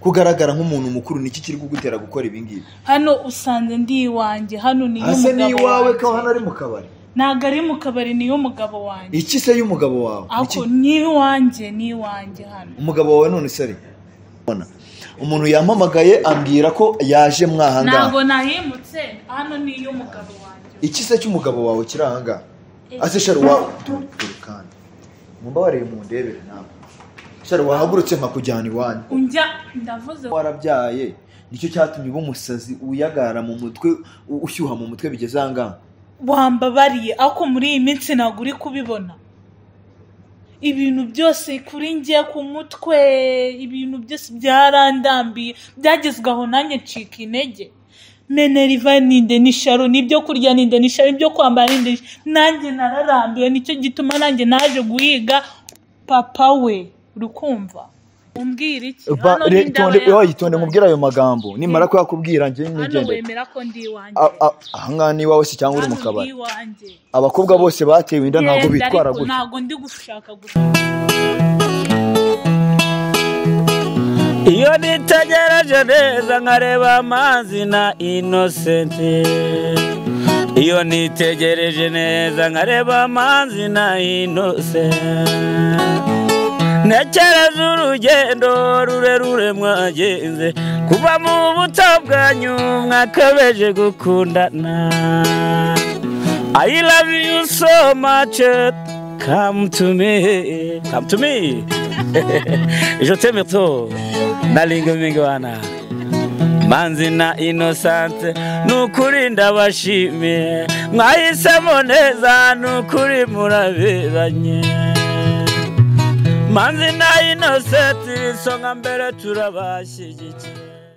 Kugaragara nk'umuntu mukuru, niki kiri kugutera gukora ibi ngibi? Hano usanze ndi iwanjye, hano ni Ase ni y'umugabo iwawe wanjye. Ko hano ari mu kabari? Ntabwo ari mu kabari, ni y'umugabo wanjye. Iki se y'umugabo wawe? Ako Iki- ni iwanjye, ni iwanjye hano. Umugabo wawe none se ari? Bona. Umuntu yampamagaye ambwira ko yaje mwahangaha. Ntabwo nahimutse, hano ni iy'umugabo wanjye. Iki se cy'umugabo wawe kiri ahangaha? Ase Sharu wa dore dore kandi. Mumbabarire mundebere nawe. Sharu, wahagurutse nkakujyana iwanyu. Unjya ndavuze. Warabyaye, nicyo cyatumye uba umusazi uyagara mu mutwe, ushyuha mu mutwe bigeze ahangaha. Wambabariye, ariko muri iyi minsi ntabwo uri kubibona. Ibintu byose kuri njye ku mutwe, ibintu byose byarandambiye, byagezwe aho nanjye ncika intege. Minerval ninde ni Sharo, n'ibyo kurya ninde ni Sharo, ibyo kwambara ninde ni Sharo. Nanjye nararambiwe, nicyo gituma nanjye naje guhiga papa we. Uri kumva? Umbwira iki? Hano ni ndaba Itonde, oya, itonde yawe. Nkubwire ayo magambo. Nimara kuyakubwira njye Hano nigendere. wemera ko ndi iwanjye? Ahangaha ni iwawe se cyangwa uri mu Hano ndi kabari? iwanjye. Abakobwa bose batewe inda ntabwo Genda bitwara ariko gutya. ntabwo ndi gushaka gusa. Iyo nitegereje neza nkareba amazi na Innocent, iyo nitegereje neza nkareba amazi na Innocent, ntekereza urugendo rurerure mwagenze kuva mu buto bwanyu mwakabeje gukundana. I love you so much. Come to me, come to me. Je t'aime trop. Nalinga mingi wana. Manzi na Innocent, nukuri ndabashimiye, mwahisemo neza, nukuri muraberanye. Manzi na Innocent, isonga mbere, turabashyigikiye.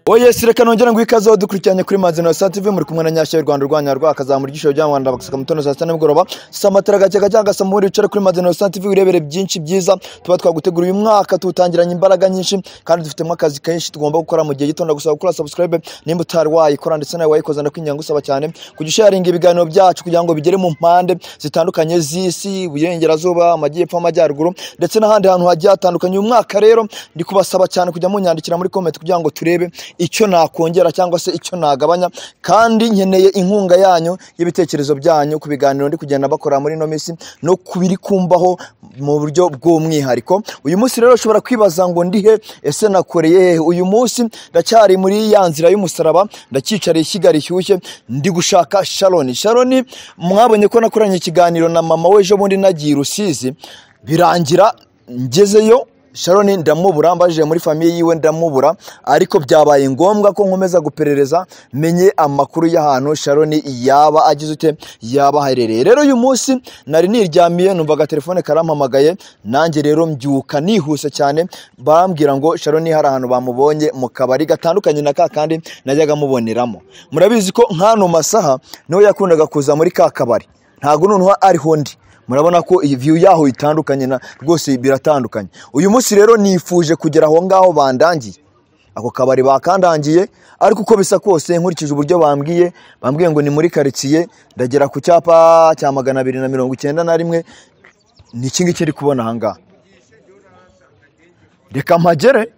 Oye, reka nongera ngo ikaze dukurikiranye kuri Manzi na TV, muri kumwe na Nyashya y'u Rwanda rwanya rwakazamura igisho rya Rwanda bagasaka mutono saa sita nimugoroba, saa matara gake gake cyangwa se muri wicare kuri Manzi na TV urebere byinshi byiza tuba twagutegura. Uyu mwaka tuwutangiranye imbaraga nyinshi kandi dufitemo akazi kenshi tugomba gukora mu gihe gito. Ndagusaba gukora subscribe nimba utari wayikora, ndetse nawe wayikoze ndakwinginga ngusaba cyane kujya usharinga ibiganiro byacu kugira ngo bigere mu mpande zitandukanye z'isi, iburengerazuba, amajyepfo, amajyaruguru ndetse n'ahandi hantu hagiye hatandukanye. Uyu mwaka rero ndi kubasaba cyane kujya munyandikira muri comment kugira ngo turebe icyo nakongera cyangwa se icyo nagabanya, kandi nkeneye inkunga yanyu y'ibitekerezo byanyu ku biganiro ndi kugenda bakora muri ino minsi no kubiri kumbaho mu buryo bw'umwihariko. Uyu munsi rero ushobora kwibaza ngo ndihe, ese nakoreye hehe? Uyu munsi ndacyari muri ya nzira y'umusaraba, ndacyicariye ishyiga rishyushye, ndi gushaka Sharon. Sharon mwabonye ko nakoranye ikiganiro na mama we ejo bundi nagiye i Rusizi, birangira ngezeyo Sharon ndamubura, mbajije muri famille yiwe ndamubura, ariko byabaye ngombwa ko nkomeza guperereza menye amakuru y'ahantu Sharon yaba agize ute, yaba aherereye. Rero uyu munsi nari niryamiye numvaga telefone karampamagaye, nanjye rero mbyuka nihuse cyane, bambwira ngo Sharon hari ahantu bamubonye mu kabari gatandukanye na ka kandi najyaga muboneramo. Murabizi ko nk'ano masaha niho yakundaga kuza muri ka kabari, ntabwo noneho ariho ndi. Murabona ko iyi view yaho itandukanye na rwose biratandukanye. Uyu munsi rero nifuje kugera aho ngaho bandangiye, ako kabari bakandangiye, ariko uko bisa kose nkurikije uburyo bambwiye, bambwiye ngo ni muri karitsiye, ndagera ku cyapa cya 291, ni iki ngiki ndi kubona aha ngaha. Reka mpagere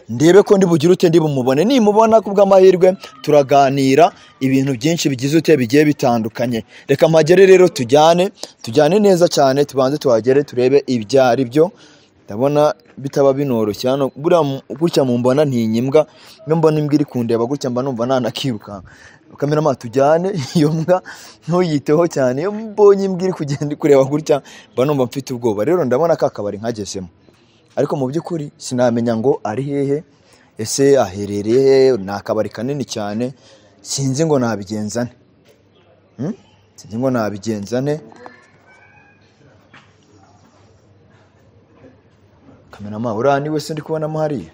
ndebe ko ndi bugire ute, ndi bumubone. Nimubona ku bw'amahirwe turaganira ibintu byinshi bigize ute, bigiye bitandukanye. Reka mpagere rero, tujyane, tujyane neza cyane, tubanze tuhagere turebe ibyo ari byo. Ndabona bitaba binoroshye hano buriya gutya mumbona ntinya imbwa, iyo mbona imbwa iri kundeba gutya mba numva nanakirukanka. Cameraman, tujyane. Iyo mbwa ntuyiteho cyane, iyo mbonye imbwa iri kugenda kureba gutya mba numva mfite ubwoba. Rero ndabona ka kabari nkagezemo, ariko mu by'ukuri sinamenya ngo ari hehe, ese aherereye he? Ni akabari kanini cyane, sinzi ngo nabigenza nte. Sinzi ngo nabigenza nte. Cameraman, uriya ni we se ndi kubonamo hariya?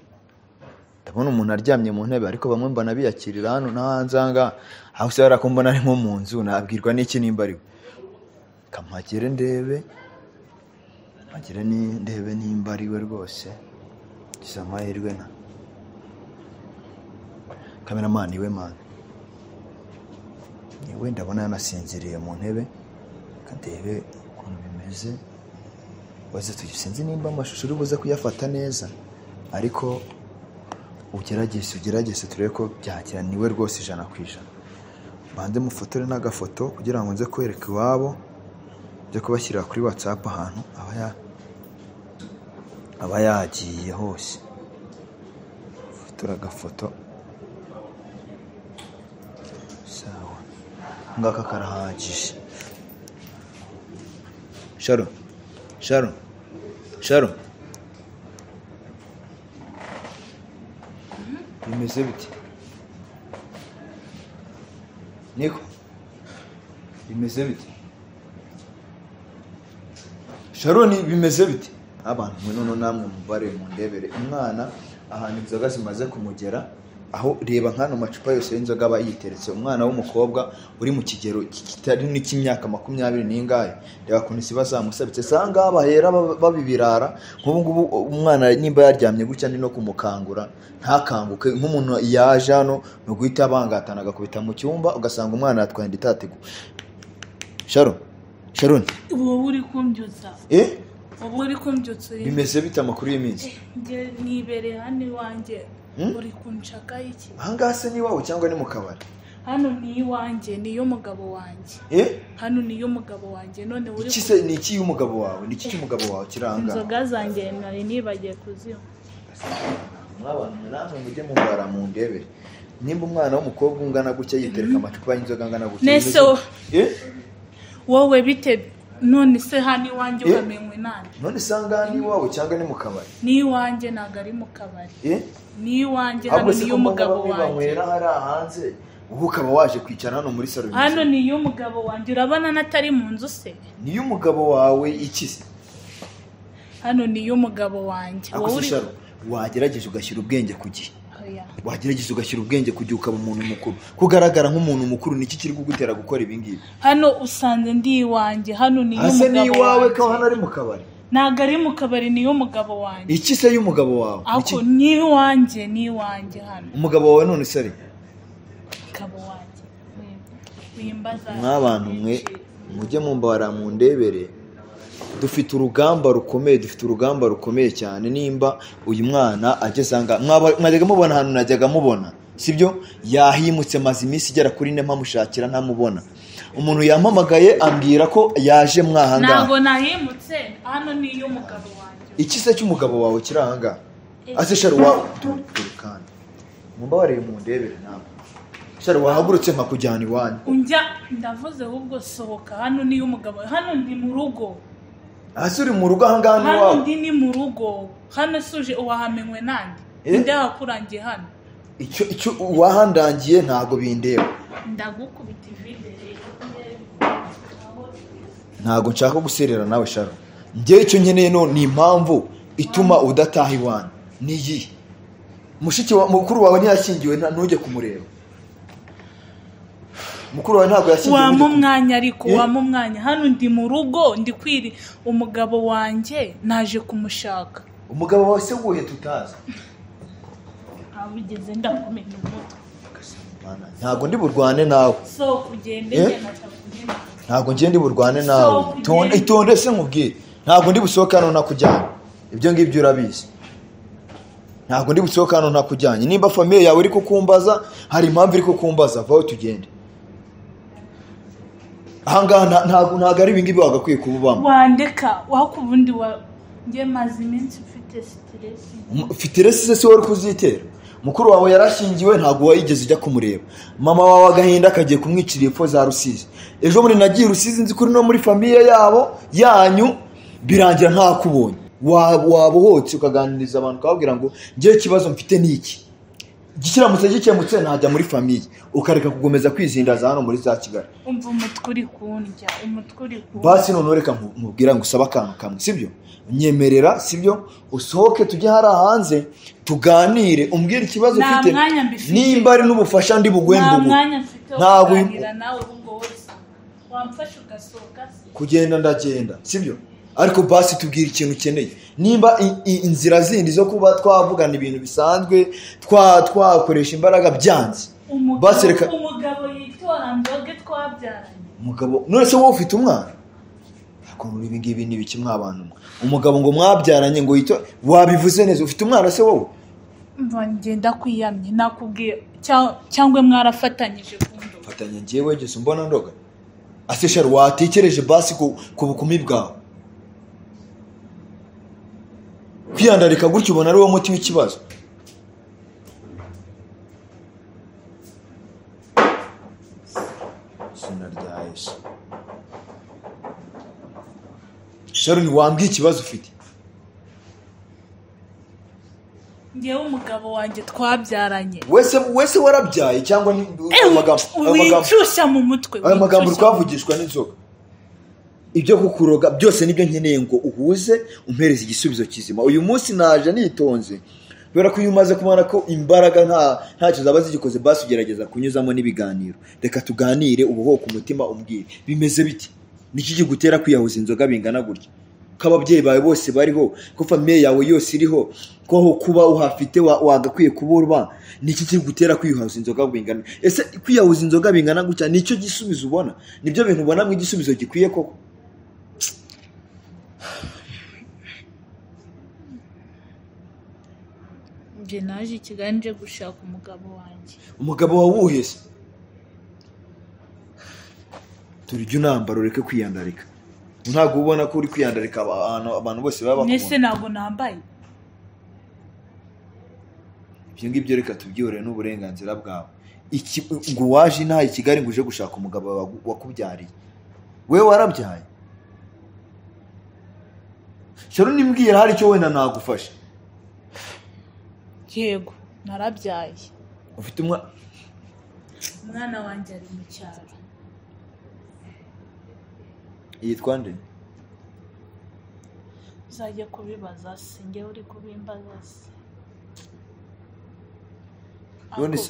Ndabona umuntu aryamye mu ntebe, ariko bamwe mbona biyakirira hano no hanze aha ngaha, aho se hariya ko mbona ari nko mu nzu, nabwirwa n'iki nimba ari we? Kampagere ndebe, mpagere ndebe nimba ari we rwose, ngize amahirwe na cameraman ni we man, ni we. Ndabona yanasinziriye mu ntebe. Reka ndebe ukuntu bimeze. Waze tugi, sinzi nimba amashusho uri buze kuyafata neza, ariko Ugerageze turebe ko byakira. Niwe rwose 100%. Banze mufotore n'agafoto kugira ngo nze kwereka iwabo, nze kubashyirira kuri WhatsApp ahantu aba yagiye hose. Fotora agafoto. Sawa, ngaka karahagije. Sharo, Sharo, Sharo, bimeze bite? Niko, bimeze bite? Sharoni, bimeze bite? Abantu mwe noneho namwe mubare mundebere umwana ahantu inzoga zimaze kumugera, aho reba nk'ano macupa yose y'inzoga aba yiteretse. Umwana w'umukobwa uri mu kigero kitari n'icy'imyaka 20 n'ingahe, reba ukuntu ziba zamusabitse. Si aha ngaha bahera babibirara. Nk'ubu ngubu umwana nimba yaryamye gutya ni no kumukangura ntakanguke. Nk'umuntu yaje hano ni uguhita abangatana agakubita mu cyumba, ugasanga umwana yatwaye inda itateguwe. Sharo, Sharoni, Wowe uri kumbyutsa. Wowe uri kumbyutsa uri. Bimeze bite amakuru y'iminsi? Njye nibereye hano iwanjye. Uri kunshaka iki? Aha ngaha se ni iwawe cyangwa ni mu kabari? Hano ni iwanjye, ni iy'umugabo wanjye. Hano ni iy'umugabo wanjye. None uri Iki se ni iki y'umugabo wawe? Ni iki cy'umugabo wawe kiri aha ngaha? Inzoga zanjye nari nibagiye kuzinywa. Mw'abantu mwe namwe mujye mubara mundebere. Nimba umwana w'umukobwa ungana gutya yitereka amacupa y'inzoga angana gutya, Nese bimeze wowe bite? None se hano iwanjye uhamenywe nande? None se aha ngaha ni iwawe cyangwa ni mu kabari? Ni iwanjye, ntabwo ari mu kabari. Ni iwanjye, hano Ahubwo se ni ko mbona iy'umugabo bamwe wanjye. banywera hariya hanze, ubu ukaba waje kwicara hano muri salo? Hano ni iy'umugabo wanjye, urabona natari mu nzu se? Ni iy'umugabo wawe iki se? Hano ni iy'umugabo wanjye. Ariko Wowe se uri Sharo, wagerageje ugashyira ubwenge ku gihe. Oya. Wagerageza ugashyira ubwenge ku gihe ukaba umuntu mukuru. Kugaragara nk'umuntu mukuru niki kiri kugutera gukora ibi ngibi? Hano usanze ndi iwanjye, hano ni Ase ni iy'umugabo iwawe wanjye. ko hano ari mu kabari? Ntabwo ari mu kabari, ni iy'umugabo wanjye. Iki se y'umugabo wawe? Ako ni iwanjye, ni iwanjye hano. Umugabo wawe none se ari? Umugabo wanjye. Wimbaza. Mw'abantu mwe mujye mumbara mundebere. Dufite urugamba rukomeye, dufite urugamba rukomeye cyane. Nimba uyu mwana ageze aha ngaha, mwajyaga mubona ahantu najyaga mubona, sibyo? Yahimutse maze iminsi igera kuri 4 mpamushakira ntamubona. Umuntu yampamagaye ambwira ko yaje mwaha ngaha. Ntabwo nahimutse, hano ni iy'umugabo wanjye. Iki se cy'umugabo wawe kiri aha ngaha? Ase Sharo, wa dore kandi mumbabarire mundebere namwe. Sharo, wahagurutse nkakujyana iwanyu. Unjya ndavuze ahubwo sohoka, hano ni iy'umugabo, hano ndi mu rugo. Ase uri mu rugo aha ngaha ni Hano iwawe? ndi ni mu rugo. Hano suje uwahamenywe nande? Nde wakurangiye hano? Icyo uwahandangiye ntago bindeba. Ndagukubita ivide rero. Ntago nshaka guserera nawe Sharo. Njye icyo nkeneye no ni impamvu ituma udataha iwanyu. Ni iyihe? Mushiki wa mukuru wawe ntiyashyingiwe, ntujye kumureba. Mukuru wawe ntabwo yashyingiwe. Wampa umwanya ariko, wampa umwanya. Hano ndi mu rugo, ndi kwiri umugabo wanjye naje kumushaka. Umugabo wawe se wuhe tutazi? Abigeze ndakumena umutwe. Ntabwo ndi burwane nawe. So kugende njye natakumena. Ntabwo ngiye ndi burwane nawe. So, Itonde, itonde se nkubwire. Ntabwo ndi busohoke hano ntakujyanye. Ibyo ngibyo urabizi. Ntabwo ndi busohoke hano ntakujyanye. Nimba famille yawe iri kukumbaza, hari impamvu iri kukumbaza, vaho tugende. Aha ngaha ntabwo ari ibi ngibi wagakwiye kububamo. Wandeka, wakubundi wa njye maze iminsi mfite stress. Ufite stress se si wowe uri kuzitera? Mukuru wawe yarashyingiwe ntabwo wayigeze ujya kumureba. Mama wawe agahinda kagiye kumwicira epfo za Rusizi. Ejo muri nagiye Rusizi nzi kuri no muri famille yabo yanyu birangira ntakubonye. Wabohotse ukaganiriza abantu ukababwira ngo njye ikibazo mfite ni iki. Gikiramutse gikemutse ntajya muri famille, ukareka kugomeza kwizindaza hano muri za Kigali. Umva umutwe uri kundya, umutwe uri kundya. Basi none reka nkubwira ngo usabe akantu kamwe, sibyo? Nyemerera, sibyo? Usohoke tujye hariya hanze tuganire, umbwire ikibazo Nta ufite. mwanya mbifite. Nimba ari n'ubufasha ndi buguhe Nta mbuguhe. mwanya mfite wo Ntabwo kuganira nawe ahubwo wowe wamfasha ugasohoka se. Kugenda ndagenda, sibyo? Ariko basi tubwire ikintu ukeneye. Nimba inzira zindi zo kuba twavugana ibintu bisanzwe, twakoresha imbaraga byanze. Basi reka Umugabo yitora ndoge twabyaranye. Umugabo none se wowe ufite umwana? Ariko muri ibi ngibi ni ibiki mwabantu mwe? Umugabo ngo mwabyaranye ngo yito, wabivuze neza, ufite umwana se wowe? Mva ngenda kwiyamye nakubwiye cyangwa mwarafatanyije kundoga. Fatanya njyewe wese mbona ndoga. Ase Sharu watekereje basi ku bukumi bwawe. Kwiyandarika gutyo ubona ari wo muti w'ikibazo. Izina rya Yesu. Sharu wambwiye ikibazo ufite. Ngewe umugabo wanjye twabyaranye. Wese warabyaye cyangwa amagambo wicyushya mu mutwe. Aya magambo twavugishwa n'inzoga. Ibyo kukuroga byose nibyo nkeneye ngo uhuze umpereze igisubizo kizima. Uyu munsi naje nitonze kubera ko iyo umaze kubona ko imbaraga ntacyo zaba zigikoze basi ugerageza kunyuzamo n'ibiganiro. Reka tuganire ubuhoka umutima umbwire bimeze biti. Niki kigutera kwiyahuza inzoga bingana gutya? Ko ababyeyi bawe bose bariho, ko famille yawe yose iriho, ko aho kuba uhafite wagakwiye kuburwa, niki kigutera kwiyahuza inzoga bingana? Ese kwiyahuza inzoga bingana gutya nicyo gisubizo ubona? Nibyo bintu ubona mu igisubizo gikwiye koko? Nje naje Kigali nje gushaka umugabo wanjye. Umugabo wawe uwuhe se? Turujya unambara ureke kwiyandarika. Ntabwo ubona ko uri kwiyandarika abantu bose baba bakubona. Nese ntabwo nambaye. Ibyo ngibyo reka tubyihorere n'uburenganzira bwawe. Ngo waje inaha i Kigali ngo uje gushaka umugabo wakubyariye. Wewe warabyaye. Sharu nimbwira hari icyo wenda nagufasha. Yego, narabyaye. Ufite umwana? Umwana wanjye ari mu cyaro. Yitwa nde? Uzajya kubibaza se, njyewe uri kubimbaza se.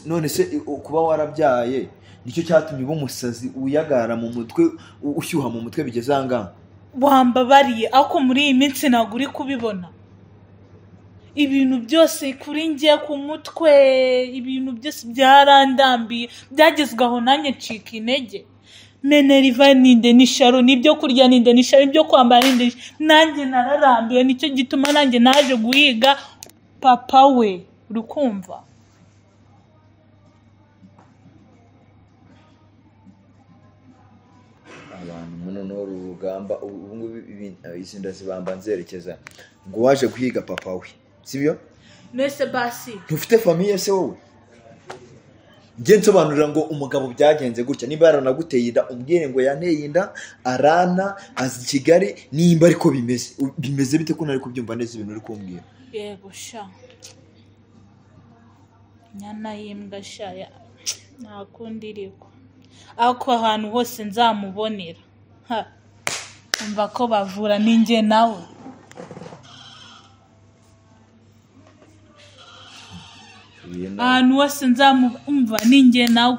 None se kuba warabyaye nicyo cyatumye uba umusazi uyagara mu mutwe ushyuha mu mutwe bigeze aha ngaha? Wambabariye ariko muri iyi minsi ntabwo uri kubibona. Ibintu byose kuri njye ku mutwe, ibintu byose byarandambiye, byagezweho nanjye ncika intege. Meneriva ninde ni Sharu, nibyo kurya ninde ni Sharu, ibyo kwambara ninde, nanjye nararambiwe. Nicyo gituma nanjye naje guhiga papa we, urukumva? Abantu muno urugamba ubu ngubu izi ndazibamba nzerekeza ngo waje guhiga papa we, sibyo? Nese basi ntufite famille se wowe? Njye nsobanurira ngo umugabo byagenze gutya, nimba yaranaguteye inda umbwire ngo yanteye inda arana azi Kigali, nimba ariko bimeze bimeze bite ko nari kubyumva neza ibintu uri kumbwira? Yego sha, nyana y'imbwa sha, nta kundi iriko ako ahantu hose nzamubonera. Umva ko bavura ninjye nawe. Ahantu hose nzamumva ninjye nawe.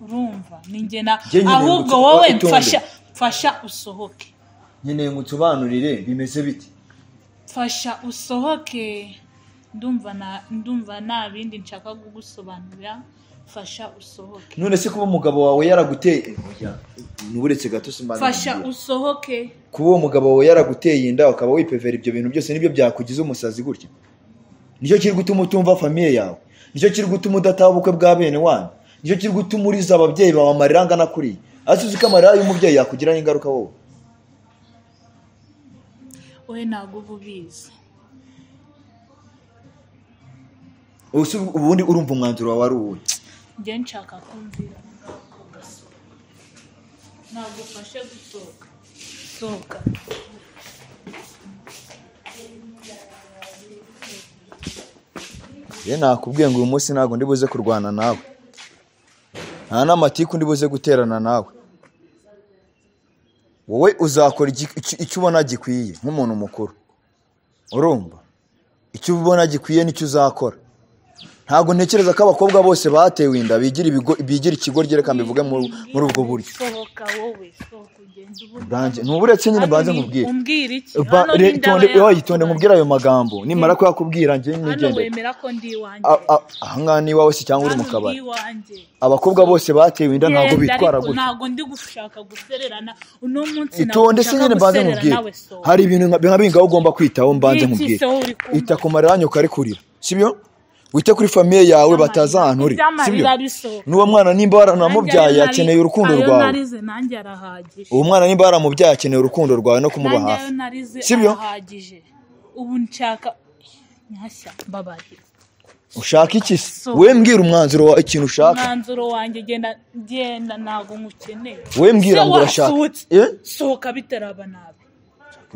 Urumva ninjye nawe. Ahubwo wowe mfasha usohoke. Nkeneye ngo unsobanurire bimeze biti. Mfasha usohoke. Ndumva nta bindi nshaka kugusobanurira. Fasha usohoke. None se kuba umugabo wawe yaraguteye, nuburetse gato simba. Fasha usohoke. Kuba uwo mugabo wawe yaraguteye inda ukaba wipevera ibyo bintu byose nibyo byakugize umusazi gutya? Nicyo kiri gutuma utumva famille yawe. Nicyo kiri gutuma udataha ubukwe bwa bene wanyu. Nicyo kiri gutuma uriza ababyeyi bawe amarira angana kuriya. Asuzi ko amarira y'umubyeyi yakugiraho ingaruka wowe. Oye ntabwo uba ubizi. Ubundi urumva umwanzuro wawe ari uwuhe? Njye nshaka kumvira ntabwo ufashe gusohoka. Sohoka. Ye nakubwiye ngo uyu munsi ntabwo ndi buze kurwana nawe. Nta n'amatiku ndi buze guterana nawe. Wowe uzakora icyo ubona gikwiye nk'umuntu mukuru. Urumva? Icyo ubona gikwiye nicyo uzakora. Ntabwo ntekereza ko abakobwa bose batewe inda bigira ibigo, bigira ikigoryi, reka mbivuge muri ubwo buryo. Sohoka wowe, sohoka ugende ubundi. Urange ntuburetse nyine mbanze Hano nkubwire. Umbwira iki? Ba- Hano re- n'indaba itonde, yawe. oya, itonde nkubwire ayo magambo, nimara kuyakubwira njye Hano nigendere. wemera ko ndi iwanjye? Ahangaha ni iwawe se cyangwa uri mu Hano ndi kabari? iwanjye. Abakobwa bose batewe inda ntabwo Genda, bitwara ariko gutya. ntabwo ndi gushaka gusererana uno munsi, ntabwo Itonde se nshaka nyine mbanze guserera nkubwire. nawe, sohoka. Hari ibintu nka bingaho ugomba kwitaho, mbanze Iki nkubwire. se wowe uri kumva? Ita ku marira yanyu kari kurira, sibyo? Wite kuri famiye yawe batazi ahantu uri, sibyo? Iby'amarira bisohoka. N'uwo mwana nimba waranamubyaye Nanjye ayo akeneye urukundo ayo rwawe. narize nanjye arahagije. Uwo mwana nimba waramubyaye akeneye urukundo rwawe no kumuba Nanjye hafi, ayo narize sibyo? arahagije. Ubu nshaka nyashya, mbabarira. Ushaka iki se? So- We mbwira umwanzuro wa ikintu ushaka. Umwanzuro wanjye, genda, genda, ntabwo nkukeneye. We mbwira Se ngo urashaka. wasohotse? Eh? Sohoka bitaraba nabi.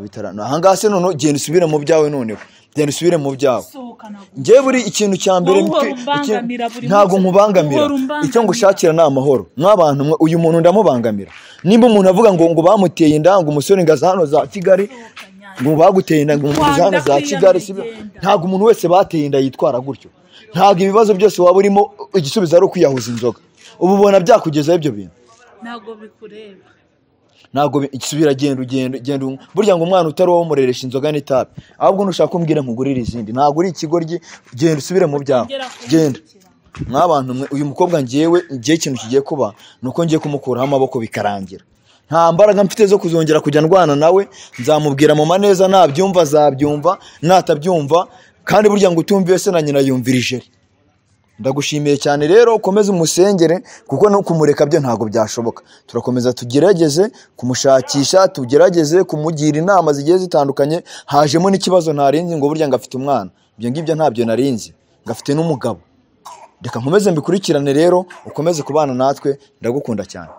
Bitarano ahangaha se? Noneho genda usubire mu byawe, noneho genda usubire mu byawe. Sohoka, ntabwo. Njyewe buri ikintu cya mbere Wowe uhora umbangamira buri ntabwo munsi. nkubangamira. Uhora umbangamira. Icyo ngushakira ni amahoro mw'abantu mwe. Uyu muntu ndamubangamira? Nimba umuntu avuga ngo bamuteye inda, ngo umusore ngo aza hano za Kigali, Sohoka nyanya. ngo baguteye inda, ngo umuntu hano za Wanda Kigali, sibyo? kwiyamigenda. Ntabwo umuntu wese bateye inda yitwara gutyo. Ntabwo ibibazo byose waba urimo igisubizo ari ukwiyahuza inzoga. Ubu ubona byakugezaho ibyo bintu? Ntabwo bikureba. Ntabwo subira, genda, ugenda, genda burya ngo umwana utari uwo mureresha inzoga n'itabi. Ahubwo nushaka kumbwira nkugurire izindi. Ntabwo uri ikigoryi, genda usubire mu byawe. Ngera Genda. kunshyikira. Mw'abantu mwe, uyu mukobwa ngewe ngiye, ikintu kigiye kuba ni uko ngiye kumukuraho amaboko bikarangira. Nta mbaraga mfite zo kuzongera kujya ndwana nawe. Nzamubwira mu maneza, nabyumva azabyumva, natabyumva kandi burya ngo utumviye se na nyina yumvira ijeri. Ndagushimiye cyane rero, ukomeze umusengere kuko no kumureka byo ntabwo byashoboka. Turakomeza tugerageze kumushakisha, tugerageze kumugira inama zigiye zitandukanye. Hajemo n'ikibazo ntarinzi, ngo burya ngo afite umwana. Ibyo ngibyo ntabyo narinzi, ngo afite n'umugabo. Reka nkomeze mbikurikirane rero, ukomeze kubana natwe, ndagukunda cyane.